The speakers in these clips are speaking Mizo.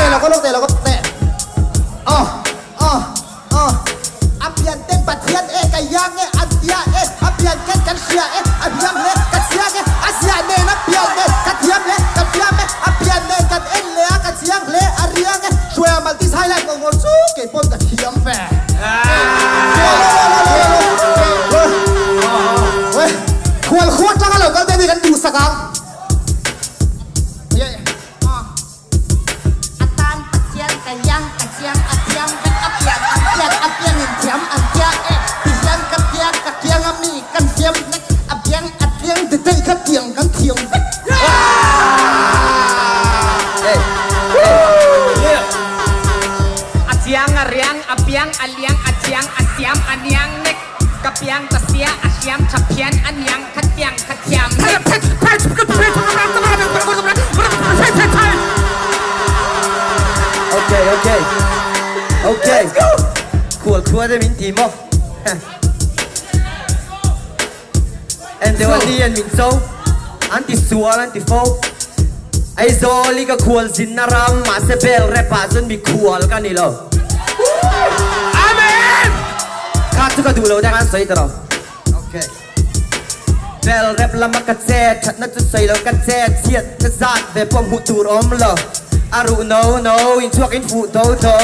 Lo kal lawk teh, lo kal teh. Aw, aw, aw. A pian ten Pathian e ka iang e, an tia e, a pian ken kan hria e, a hniam hle ka chiang e, a ziah nen a pian nen ka thiam hle ka fiam e, a pian nen kan en leh a ka chiang hle a riang e, Hruaia Maltese highlight ngawr ngawr chu kei pawn ka thiam ve. Khual khuat tanga lo kal te ni kan duhsak ang. A tan Pathian ka iang ka chiang a thiam vek a pian an pian a pian in thiam an tia e ti hian ka piang ka kiang a mi kan fiam vek a biang a tliang de daih kha tiang kan thiam vek. A chiang a riang a biang a liang a chiang a siam a niang nek ka piang ka sia a hriam tha phian a niang kha tiang kha thiam nek. Okay okay okay Khual khua te min ti maw En deuh a ni an min cho an ti sual an ti fo Aizawl i ka khual zinna ram mahse bel rep ah chuan mikhual ka ni lo. Amen! Kha chu ka duh lo te khan sawi ta rawh. Okay. Bel rep lama ka che thatna chu sawi lo ka che chhiat na zat ve pawh hmuh tur awm lo. A ruh no no in chhuak in fuh tho tho.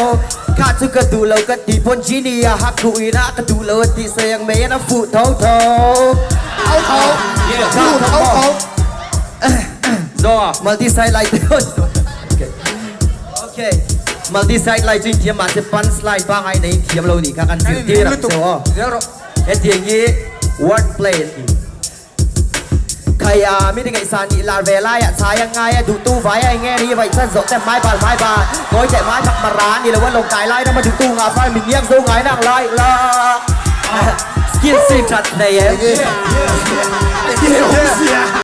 Kha chu ka duh lo ka tih pawn Genie a hak khuh ina ka duh lo a tih sawi ang mai in a fuh tho tho. Tho tho. Fuh tho tho. Zawnga multi side light okay okay multi side light chu in thiam mahse punch line pangai nei in thiam lo nih kha kan zirtir ang che aw hetiang hi word play an ti khaia mi ngaihsan nih lar ve laiah chai a ngai a duhtu vai a enge ni vaih chan zawh te hmai bal hmai bal ngawi teh hmai phak mara a ni lo a lawng kai lai rama duhtu ngah fai min ngiak zo ngai nang lai la skill si that nei em.